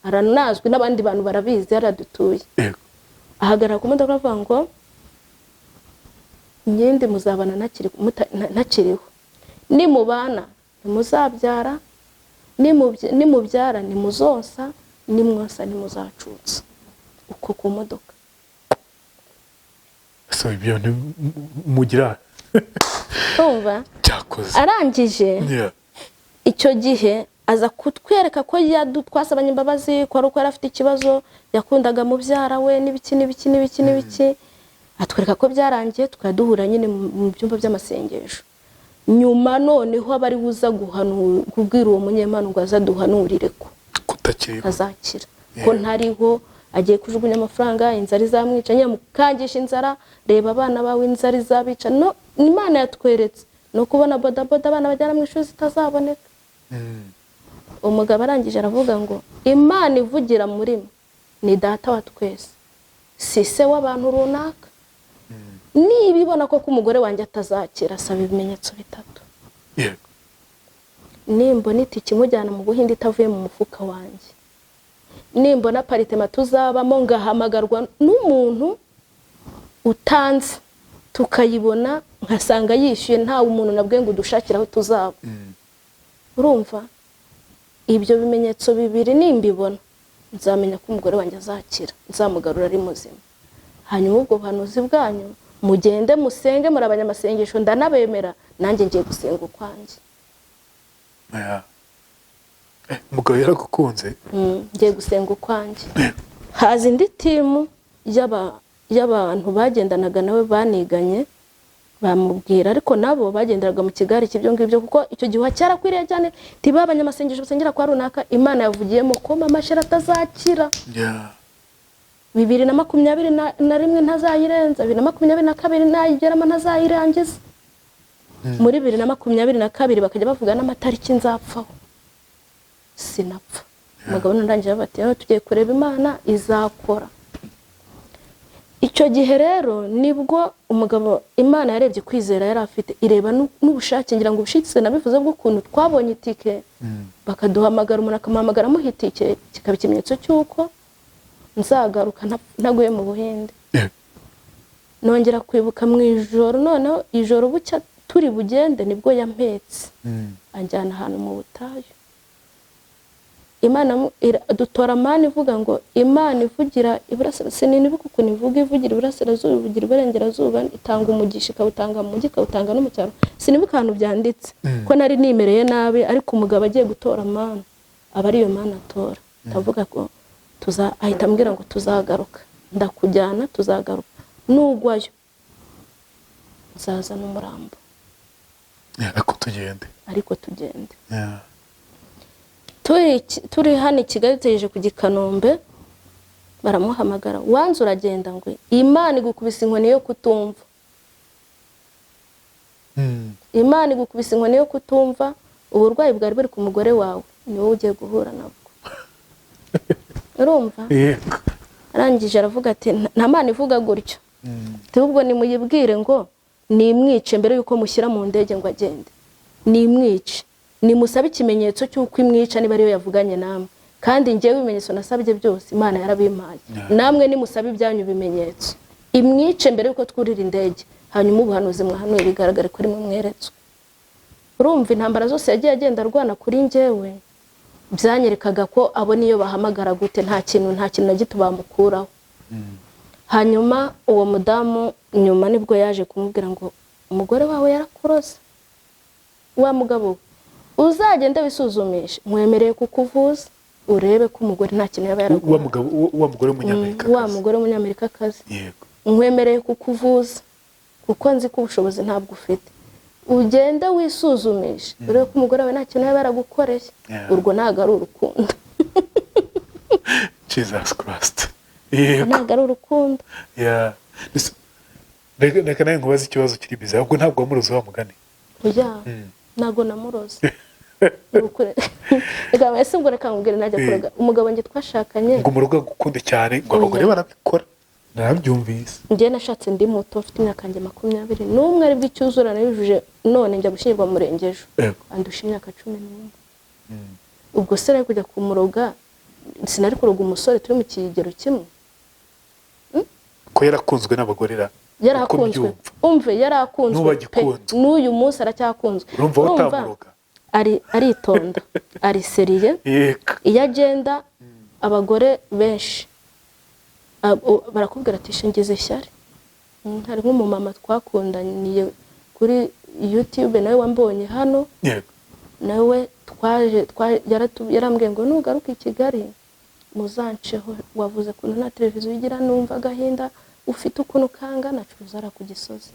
Aranazwi n'abandi bantu barabizi, yaradutuye. Ahagarara ku modoka avuga ngo Inkindi muzabana ntakiriho, nimubana ntimuzabyara, nimubyara ntimuzonsa, nimwonsa ntimuzacutsa. Uko ku modoka. So ibyo mugira Urumva? Cyakoze. Arangije icyo gihe aza kutwereka ko twasabanye imbabazi, ko ari uko yari afite ikibazo, yakundaga mubyara we n'ibiki n'ibiki n'ibiki n'ibiki. Atwereka ko byarangiye, tukaduhura nyine mu byumba by'amasengesho. Nyuma noneho abari buza kubwira uwo munyempano ngo azaduhanurire ko kutakira, azakira, ko ntariho, agiye kujugunya amafaranga, inzara izamwica, nyamukangisha inzara, reba abana bawe inzara izabica. No Imana yatweretse no kubona bodaboda abana bajyana mu ishuri zitazaboneka. Umugabo arangije aravuga ngo Imana ivugira muri mwe ni data wa twese, si se w'abantu runaka. Niba ibona ko umugore wanjye atazakira, asaba ibimenyetso 3. Yego. Nimbona itike imujyana mu Buhinde itavuye mu mufuka wanjye, nimbona aparitema tuzabamo ngahamagarwa n'umuntu utanze tukayibona nkasanga yishyuye, ntawe umuntu nabwe ngo udushakire aho tuzaba. Urumva ibyo bimenyetso 2 nimbibona, nzamenya ko umugore wanjye azakira, nzamugarura ari muzima. Hanyuma ubwo buhanuzi bwanyu mugende musenge, muri abanyamasengesho ndanabemera, nanjye ngiye gusenga ukwanjye. Umugabo yaragukunze. Ngiye gusenga ukwanjye. Haza indi timu y'abantu bagendanaga nawe, baniganye, bamubwira, ariko nabo bagenderaga mu kigare cy'ibyo ngibyo, kuko icyo gihe cyarakwiriye cyane. Tiba abanyamasengesho basengera kwa runaka, Imana yavugiyemo ko mama Shera atazakira. 2021 ntazayirenza, 2022 nayigeramo ntazayirangiza. Muri 2022 bakajya bavuga n'amatariki nzapfaho, sinapfa. Umugabo narangije bati tugiye kureba Imana izakora. Icyo gihe rero nibwo umugabo Imana yarebye kwizera yari afite, ireba n'ubushake, ngira ngo ubushitse nabivuze bw'ukuntu twabonye itike, bakaduhamagara, umuntu akamuhamagara amuha itike, kikaba ikimenyetso cy'uko nzagaruka ntaguye mu Buhinde. Nongera kwibuka mu ijoro, noneho ijoro bucya turi bugende nibwo yampetse anjyana ahantu mu butayu. Imana dutora mani ivuga ngo Imana ivugira iburasirazuba, sinibuka ukuntu ivuga, ivugira iburasirazuba, ivugira iburengerazuba, itanga umugisha, ikawutanga mu mujyi, ikawutanga no mu cyaro, sinibuka ahantu byanditse ko nari nimereye nabi, ariko umugabo agiye gutora mani aba ariyo mani atora. Ndavuga ko ahita ambwira ngo tuzagaruka, ndakujyana tuzagaruka, nugwayo nzazana umurambo. Ariko tugende. Ariko tugende. Turi hano i Kigali tugejeje ku Gikanombe, baramuhamagara, wanze uragenda, ngo Imana igukubise inkoni yo kutumva. Imana igukubise inkoni yo kutumva, uburwayi bwari buri ku mugore wawe ni wowe ugiye guhura nabwo. Urumva? Yego. Arangije aravuga ati nta Mana ivuga gutyo. Ubwo nimuyibwire ngo nimwice mbere yuko mushyira mu ndege ngo agende. Nimwice. Nimusabe ikimenyetso cy'uko imwica niba ariyo yavuganye namwe. Kandi njyewe ibimenyetso nasabye byose Imana yarabimpaye. Namwe nimusabe ibyanyu bimenyetso. Imwice mbere yuko twurira indege. Hanyuma ubuhanuzi mwahanuye bigaragare ko rimwe mweretswe. Urumva intambara zose yagiye agenda arwana kuri njyewe, byanyerekaga ko abo niyo bahamagara gute nta kintu na gito bamukuraho. Hanyuma uwo mudamu nyuma nibwo yaje kumubwira ngo umugore wawe yarakuroze, wa mugabo uzagende wisuzumishe, nkwemereye kukuvuza urebe ko umugore nta kintu yaba yaraguhaye. Wa mugore w'umunyamerika. Wa mugore w'umunyamerikakazi. Yego. Nkwemereye kukuvuza kuko nzi ko ubushobozi ntabwo ufite, ugende wisuzumishe urebe ko umugore wawe nta kintu yaba yaragukoreye. Urwo ntabwo ari urukundo. Jesus Christ. Yego. Ntabwo ari urukundo. Reka nawe nkubaze ikibazo kiri biza, ahubwo ntabwo wamuroze wa mugani? Oya, ntabwo namuroze. Reka ese ubwo reka nkubwire, najya kuroga umugabo njye twashakanye ngo umuroga agukunde cyane, ngo abagore barabikora, narabyumvise. Njye nashatse ndi muto, mfite imyaka yanjye 21, aribwo icyuzura nayujuje, none njya gushyingirwa mu murenge ejo. Andusha imyaka 11. Ubwo se nari kujya kumuroga, sinari kuroga umusore turi mu kigero kimwe. Ko yarakunzwe n'abagore ra? Yarakunzwe. Umve, yarakunzwe pe. N'uyu munsi aracyakunzwe. Urumva utamuroga? Aritonda, ari seriye. Iyo agenda abagore benshi barakubwira ati shingize ishyari. Hari nk'umumama twakundaniye kuri YouTube nawe wambonye hano. Nawe twaje yarambwiye ngo nugaruka i Kigali muzanceho, wavuze kuntu nta televiziyo igira, numva agahinda ufite ukuntu kangana, acuruza ara ku Gisozi.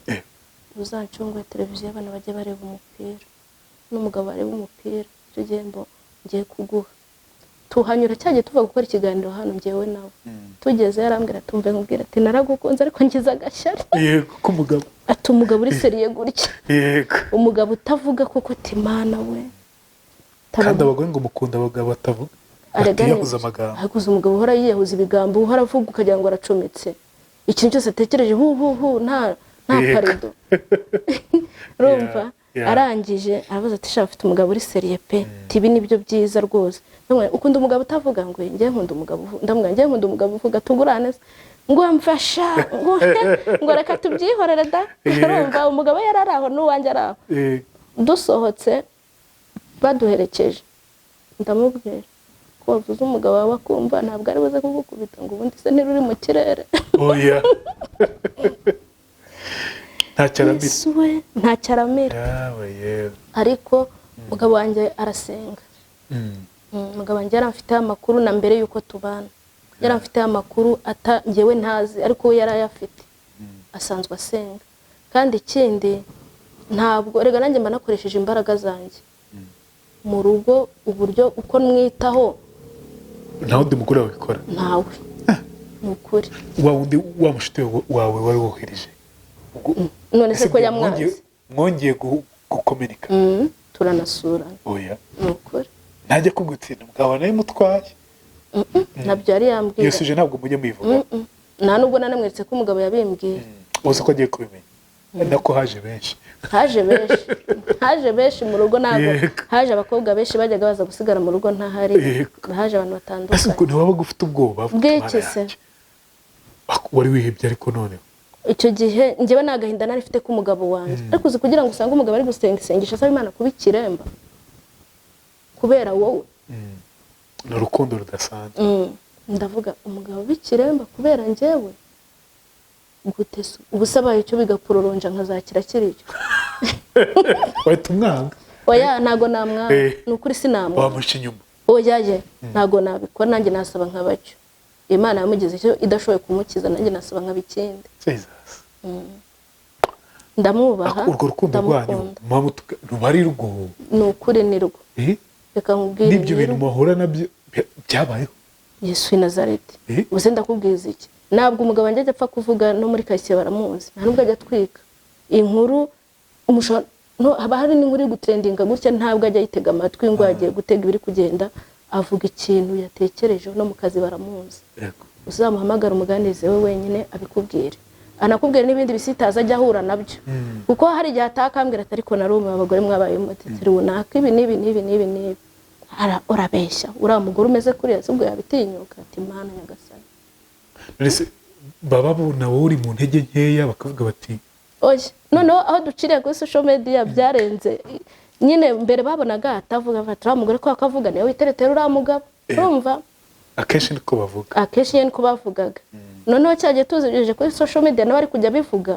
Uzanceho ngo televiziyo abana bajye bareba umupira n'umugabo areba umupira, icyo gihembo ngiye kuguha. Tuhanyura cyagiye tuva gukora ikiganiro hano njyewe nawe. Tugeze yarambwira tumve nkubwira ati naragukunze ariko ngize agashyari. Yego, ko umugabo ati umugabo uri seriye gutya. Yego. Umugabo utavuga koko ati Mana we. Kandi abagore ngo mukunda abagabo batavuga. Atiyahuza amagambo. Hakuze umugabo uhora yiyahuza ibigambo, uhora avuga ukagira ngo aracometse. Ikintu cyose atekereje hu hu hu nta parido. Urumva? Arangije arabaza ati shaka ufite umugabo uri seriye pe, tibi nibyo byiza rwose. Ukunda umugabo utavuga ngo njye nkunda umugabo, ndamubwira njye nkunda umugabo uvuga tugurane, ngo mfasha ngo reka tubyihorere da. Urumva umugabo yari aho n'uwanjye ari aho. Dusohotse baduherekeje ndamubwira ko wavuze umugabo wawe akumva ntabwo ari buze kugukubita, ngo ubundi se ntiruri mu kirere. Oya. Nta cyaramira. Ariko umugabo wanjye arasenga. Umugabo wanjye yaramfiteho amakuru na mbere yuko tubana. Yaramfiteho amakuru njyewe ntazi, ariko we yarayafite. Asanzwe asenga. Kandi ikindi ntabwo rega nanjye mba nakoresheje imbaraga zanjye mu rugo, uburyo uko mwitaho. Nta wundi mugore wabikora? Ntawe. Ni ukuri. Wa wundi wa mushuti wawe wari wohereje? None se ko yamwanze? Mwongeye gukomereka? Turanasurana. Oya. Ni ukuri. Ntajya kugutsinda mugabo nawe mutwaye. Nabyo yari yambwiye. Iyo suje ntabwo mujye muyivuga. Nta nubwo nanamweretse ko umugabo yabimbwiye. Uzi ko agiye kubimenya nako haje benshi. Haje benshi, haje benshi mu rugo, ntabwo Yego. haje abakobwa benshi bajyaga baza gusigara mu rugo ntahari. Yego. Haje abantu Ese batandukanye. ubwo ntiwabaga ufite ubwoba uvuga uti, Bw'iki "Mana se?" yanjye." Wari wihebye ariko noneho Icyo gihe njyewe nta gahinda nari mfite k'umugabo wanjye, ariko uzi kugira ngo usange umugabo ari gusenga isengesho asaba Imana kuba ikiremba kubera wowe. Ni urukundo rudasanzwe. Ndavuga umugabo w'ikiremba kubera njyewe gute se? Ubu se abaye icyo bigapororonja nkazakira kiriyo? Wahita umwanga. Oya, ntago namwanga. Ni ukuri sinamwanga. Wamuca inyuma. Oya ye, ntago nabikora. Nanjye nasaba nkabacyo. Imana yamugize icyo idashoboye kumukiza, nanjye nasaba nkaba ikindi. Jesus. Ndamwubaha. Urwo rukundo rwanyu Ndamukunda. muba ruba ari rwo? Ni ukuri, ni rwo. Reka nkubwire N'ibyo bintu rero. muhura nabyo byabayeho? Yesu w'i Nazareti. Ubuse ndakubwiza iki? Ntabwo umugabo wanjye ajya apfa kuvuga, no muri karitsiye baramuzi. Nta nubwo ajya atwika inkuru. No, haba hari n'inkuru iri gutrendinga gutya, ntabwo ajya ayitega amatwi ngo yagiye gutega ibiri kugenda. Avuga ikintu yatekerejeho. No mu kazi baramuzi. Uzamuhamagara umuganirize we wenyine abikubwire, anakubwira n'ibindi bisitaza ajya ahura nabyo, kuko hari igihe atakambwira ati: "Ariko narumiwe, abagore mwabaye mutitiri runaka, ibi n'ibi n'ibi n'ibi n'ibi." Urabeshya, uriya mugore umeze kuriya si ubwo yabitinyuka? Ati: "Mana nyagasani." None se baba babona wowe uri mu ntege nkeya bakavuga bati: Oya, noneho aho duciriye kuri social media byarenze nyine. Mbere babonaga atavuga, bati: "Uriya mugore ko akavuga niwe witeretera uriya mugabo." Urumva? Akenshi niko bavuga. Akenshi nyine niko bavugaga. Noneho cyagiye tuzigejeje kuri social media, nawe ari kujya abivuga,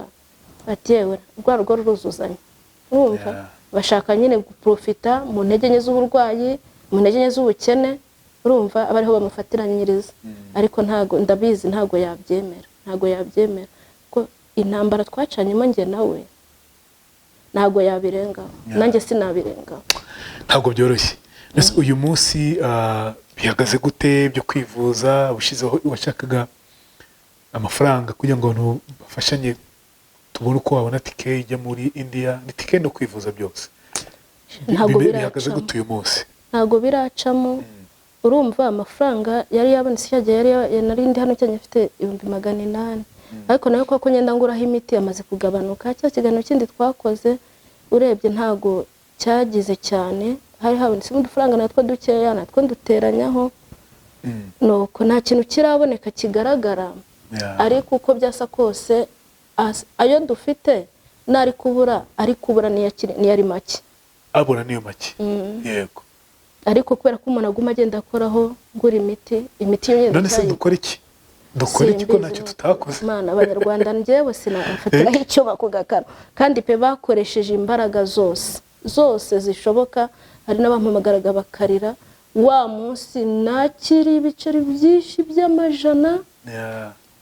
bati: "Yewe, rwa rugo ruruzuzanya." Urumva? Bashaka nyine guprofita mu ntege nke z'uburwayi, mu ntege nke z'ubukene. Urumva, aba ariho bamufatiranyiriza. Ariko ntago, ndabizi, ntago yabyemera, ntago yabyemera ko intambara twacanyemo njye nawe, ntago yabirengaho. Nanjye sinabirengaho. Ntabwo byoroshye. Mbese uyu munsi bihagaze gute byo kwivuza? Ushyizeho washakaga amafaranga kugira ngo abantu bafashanye tubone uko wabona tike ijya muri India, ni tike no kwivuza byose. Ntabwo Bihagaze biracamo. gute uyu munsi? Ntabwo biracamo. Urumva, amafaranga yari yabonetse cya gihe nari ndi hano cyane, mfite 800,000, ariko nayo koko ngenda nguraho imiti yamaze kugabanuka. Cya kiganiro kindi twakoze, urebye ntabwo cyagize cyane, hari habonetsemo udufaranga natwo dukeya, natwo duteranyaho. Nuko nta kintu kiraboneka kigaragara. Ariko uko byasa kose, ayo dufite n'ari kubura, ari kubura niyo ari make. Abura niyo make, yego. Ariko kubera ko umuntu aguma agenda akoraho ngura imiti, imiti yo None se dukora iki, dukora iki ko Simbizi. ntacyo tutakoze? Mana, abanyarwanda njyewe sinafatiraho icyo ku gakano. Kandi pe, bakoresheje imbaraga zose zose zishoboka. Hari n'abampamagaraga bakarira. Wa munsi nakiriye ibiceri byinshi by'amajana,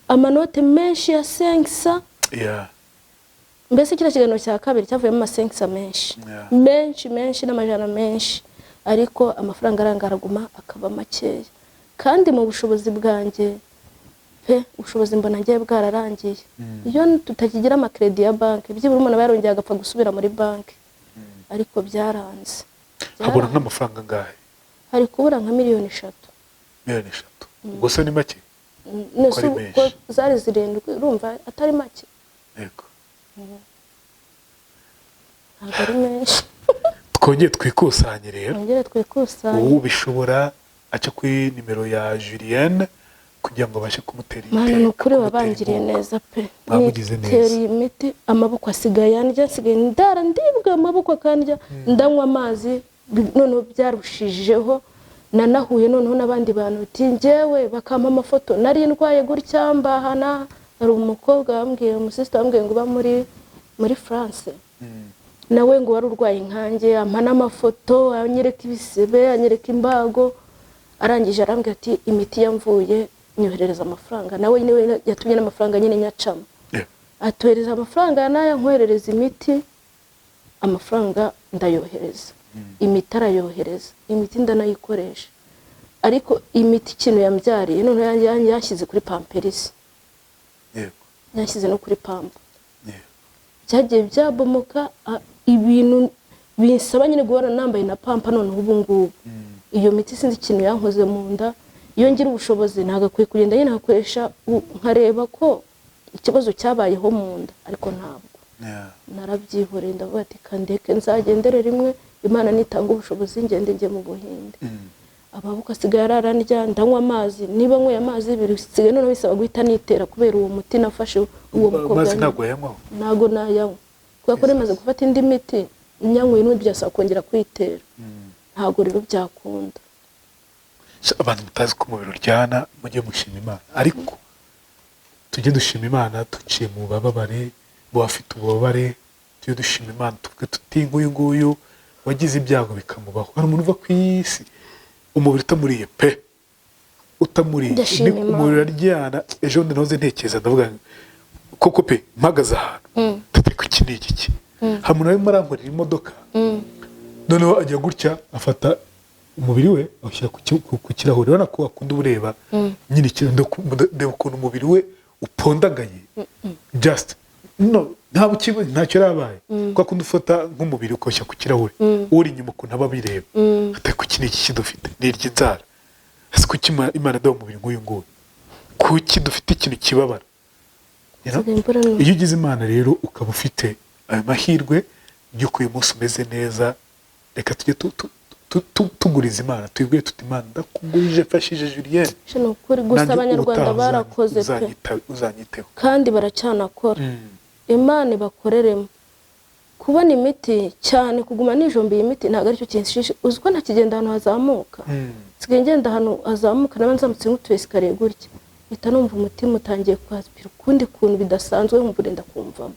amanote menshi ya 500. Mbese kiriya kiganiro cya kabiri cyavuyemo amasenkisa menshi, menshi menshi, n'amajana menshi. Ariko amafaranga arangara, akaba makeya. Kandi mu bushobozi bwanjye pe, ubushobozi mbona ngiye bwararangiye. Iyo tutakigira amakredi ya banki, byibura umuntu aba yarongeye agapfa gusubira muri banki, ariko byaranze. Habura Byaranze. nk'amafaranga angahe? Hari kubura nka 3 miliyoni. 3 miliyoni. Ubwo se ni make? Nese Ko ari ubu menshi. ko zari 7, urumva atari make? Yego. Ntabwo ari menshi. Twongere twikusanye rero. Twongere twikusanye. Ubishobora aca kuri nimero ya Julienne kugira ngo abashe kumutera Mana, iteka, ni ukuri kumutera wabangiriye inkunga. neza pe. Mwamugize neza. Nitereye imiti, amaboko asigaye andya, nsigaye ndara ndibwa amaboko akandya, ndanywa amazi. Noneho byarushijeho nanahuye noneho n'abandi bantu uti njyewe bakampa amafoto nari ndwaye gutya mbahana. Hari umukobwa wambwiye, umusisita wambwiye ngo uba muri France, nawe ngo wari urwaye nkanjye, ampa n'amafoto, anyereka ibisebe, anyereka imbago. Arangije arambwira ati: "Imiti yamvuye, nyoherereza amafaranga." Nawe niwe yatumye n'amafaranga nyine nyacamo. Atohereza amafaranga n'aya, nkoherereza imiti. Amafaranga ndayohereza, imiti arayohereza, imiti ndanayikoresha. Ariko imiti ikintu yambyariye noneho yanshyize kuri Pampers. Yanshyize no kuri pampa. Byagiye byabomoka, ibintu binsaba nyine guhora nambaye na pampa. Noneho ubu ngubu iyo miti sinzi ikintu yankoze mu nda. Iyo ngira ubushobozi nagakwiye kugenda nyine nkakoresha nkareba ko ikibazo cyabayeho mu nda, ariko ntabwo. Narabyihoreye, ndavuga ati kandeke nzagendere rimwe, Imana nitanga ubushobozi ngende njye mu Buhinde. Amaboko asigaye ararandya, ndanywa amazi, niba nyweye amazi bisigaye noneho bisaba guhita nitera kubera uwo muti nafashe uwo mukobwa. Amazi ntabwo yanywaho? Ntabwo nayanywa kubera ko namaze gufata indi miti, nyanyweye n'ubundi byasaba kongera kwitera, ntabwo rero byakunda. Abantu mutazi ko umubiri uryana, mujye mushima Imana, ariko tujye dushima Imana duciye mu bubabare, mu bafite ububabare tujye dushima Imana, tuvuge tuti nk'uyu nguyu wagize ibyago bikamubaho. Hari umuntu uva ku isi umubiri utamuriye pe, utamuriye. Ndashima Imana. Umubiri uraryana. Ejo bundi nahoze ntekereza, ndavuga ngo koko pe, mpagaze ahantu tatari ku iki ni igiki, hari umuntu arimo arankorera imodoka, noneho ajya gutya afata umubiri we awushyira ku kirahure. Urabona ko akunda ubureba nyine ndeba ukuntu umubiri we upondagaye, just no nta bukiba, ntacyo yarabaye, kuko akunda ufata nk'umubiri ukawushyira ku kirahure, uri inyuma ukuntu aba abireba, ati kuki ni iki dufite ni iry'inzara? Ese kuki Imana iduha umubiri nk'uyu nguyu? Kuki dufite ikintu kibabara? You know? Nsigaye mbura Iyo ugize Imana rero ukaba ufite ayo mahirwe y'uko uyu munsi umeze neza, reka tujye tuguriza Imana, tubibwire tuti: "Imana, ndakugurije, mfashije Julienne." Ni ukuri gusa. Nanjye Abanyarwanda ubutaha barakoze pe. Uzanyiteho. Kandi baracyanakora. Imana ibakoreremo kubona imiti cyane. Kuguma nijomba iyi miti ntabwo aricyo kinshishe. Uzi ko ntakigenda ahantu hazamuka? Nsigaye ngenda ahantu hazamuka, naba nzamutse nk'utu escalier gutya, mpita numva umutima utangiye kwazipira ukundi kuntu bidasanzwe, nkumva urenda kumvamo.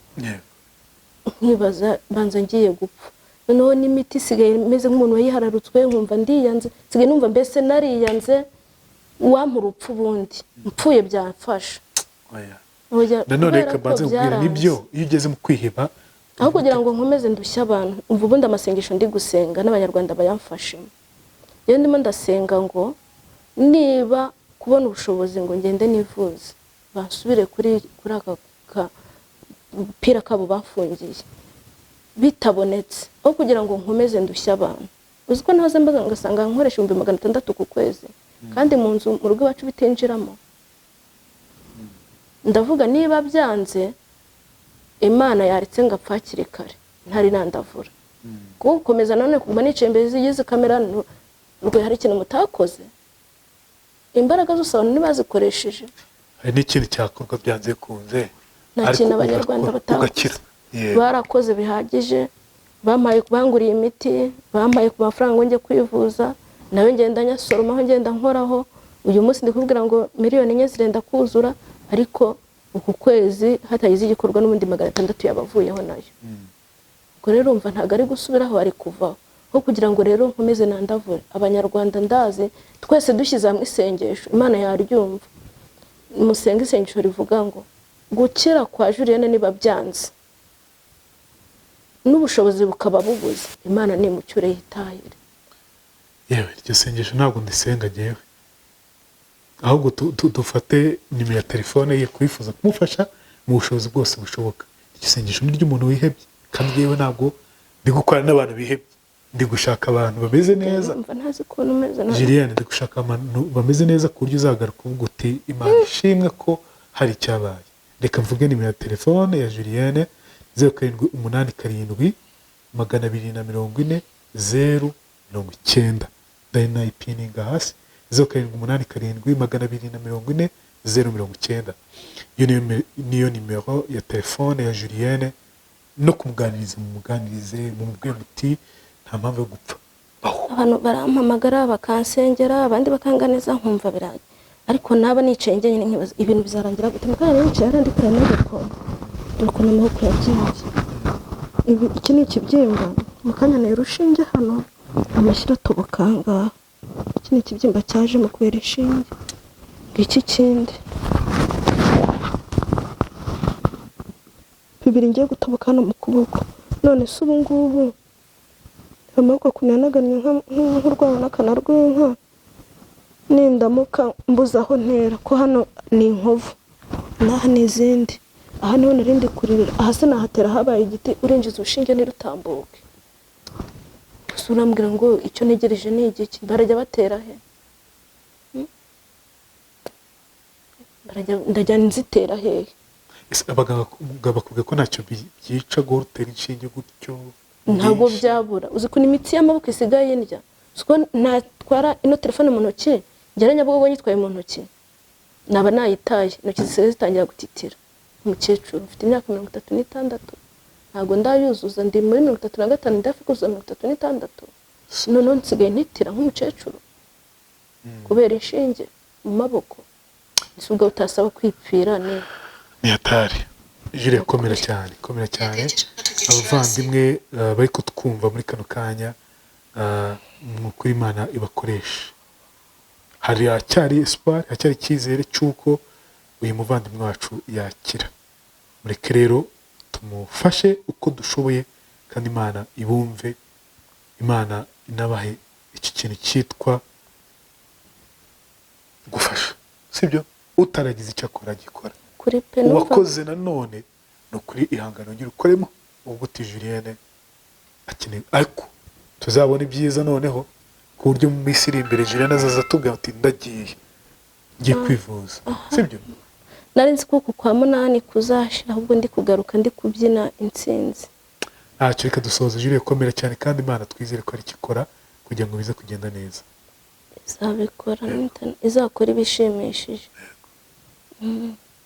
Nkibaza banza ngiye gupfa. Noneho n'imiti isigaye imeze nk'umuntu wayihararutswe, nkumva ndiyanze, nsigaye numva mbese nariyanze. Wampa urupfu ubundi mpfuye byamfasha. Oya. Oya, Nanone kubera reka ko mbanze nkubwire, byaranze. Nibyo, iyo ugeze mu kwiheba, Aho kugira ngo nkomeze ndushye abantu, umva, ubundi amasengesho ndi gusenga n'Abanyarwanda bayamfashemo. Rero ndimo ndasenga ngo niba kubona ubushobozi ngo ngende nivuze, basubire kuri aka gapira kabo bafungiye bitabonetse, aho kugira ngo nkomeze ndushye abantu. Uzi ko nahoze mbaza ngasanga nkoresha 600,000 ku kwezi, kandi mu nzu mu rugo iwacu bitinjiramo. Ndavuga niba byanze, Imana yaretse ngapfa hakiri kare ntari nandavura, kuko gukomeza nanone kuguma nicaye imbere z'izi kamera rwe, hari ikintu mutakoze, imbaraga zose abantu ntibazikoresheje. Hari n'ikindi cyakorwa byanze bikunze, Nta ariko kintu Abanyarwanda ugakora, batakoze. ugakira. Yego. Barakoze bihagije, bampaye, banguriye imiti, bampaye ku mafaranga ngo njye kwivuza, nawe ngenda nyasoromaho, ngenda nkoraho. Uyu munsi ndi kubwira ngo 4 miliyoni zirenda kuzura, ariko uku kwezi hatagize igikorwa n'ubundi 600 yabavuyeho nayo. Ubwo rero urumva ntabwo ari gusubiraho, ari kuvaho. Aho kugira ngo rero nkomeze nandavure Abanyarwanda, ndazi twese dushyize hamwe isengesho Imana yaryumva. Musenge isengesho rivuga ngo gukira kwa Julienne niba byanze n'ubushobozi bukaba bubuze, Imana nimucyure yitahire. Yewe, iryo sengesho ntabwo ndisenga jyewe, ahubwo dufate nimero ya telefone ye kwifuza kumufasha mu bushobozi bwose bushoboka. Iryo sengesho ni iry'umuntu wihebye, kandi yewe ntabwo ndi gukorana n'abantu bihebye, ndi gushaka abantu bameze neza. Numva ntazi ukuntu umeze Julienne, ndi gushaka abantu bameze neza ku buryo uzagaruka uvuga uti: "Imana ishimwe ko hari icyabaye." Reka mvuge nimero ya telefone ya Julienne: 0787 240 090. Ndayinayipininga hasi: 0787 240 090. Iyo niyo nimero ya telefone ya Julienne. No kumuganiriza, mumuganirize, mumubwire muti: "Nta mpamvu yo gupfa, baho." Abantu barampamagara bakansengera, abandi bakanganiza, nkumva biraye, ariko naba nicaye njyenyine nkibaza ibintu bizarangira gute. Mukanya nicaye hariya ndi kureba amaboko, dore ukuntu amaboko yabyimbye. Iki ni ikibyimba. Mu kanya ntera urushinge hano, amashyira atoboka aha ngaha. Iki ni ikibyimba cyajemo kubera inshinge. Ngiki kindi, bibiri ngiye gutoboka hano mu kuboko. None se ubu ngubu amaboko ukuntu yanagannye nk'urwaho n'akana rw'inka, nindamuka mbuze aho ntera, ko hano ni inkovu n'aha ni izindi, aha niho narindi kuririra, aha sinahatera habaye igiti, urinjiza urushinge ntirutambuke. Gusa urambwira ngo icyo ntegereje ni igiki? Barajya batera he? Ndajya nzitera hehe? Ese abaganga bakubwira ko ntacyo byica guhora utera inshinge gutyo? Ntabwo Byinshi. byabura. Uzi ukuntu imitsi y'amaboko isigaye indya? Uzi ko natwara ino telefone mu ntoki, ngera Nyabugogo nyitwaye mu ntoki, naba nayitaye, intoki zisigaye zitangira gutitira. Umukecuru mfite imyaka 36, ntabwo ndayuzuza, ndi muri 35, ndi hafi kuzuza 36, noneho nsigaye ntitira nk'umukecuru kubera inshinge mu maboko. Ese ubwo utasaba kwipfira ni Ni hatari. Jules, komera cyane, komera cyane. Abavandimwe bari kutwumva muri kano kanya, ni ukuri Imana ibakoresha. Hari hacyari espoir, hacyari icyizere cy'uko uyu muvandimwe wacu yakira. Mureke rero tumufashe uko dushoboye, kandi Imana ibumve, Imana inabahe iki kintu cyitwa gufasha, sibyo? Utaragize icyo akora agikora. Kuri pe, numva Uwakoze nanone, ni ukuri ihangano ngire ukoremo ubwo uti Julienne akeneye, ariko tuzabona ibyiza noneho, ku buryo mu minsi iri imbere Julienne azaza atubwira ati: "Ndagiye, ngiye kwivuza," sibyo? Nari nzi ko uku kwa munani kuzashira, ahubwo ndi kugaruka ndi kubyina intsinzi. Ntacyo, reka dusoza. Julienne, komera cyane, kandi Imana twizere ko ari icyo ikora kugira ngo bize kugenda neza. Izabikora, izakora ibishimishije.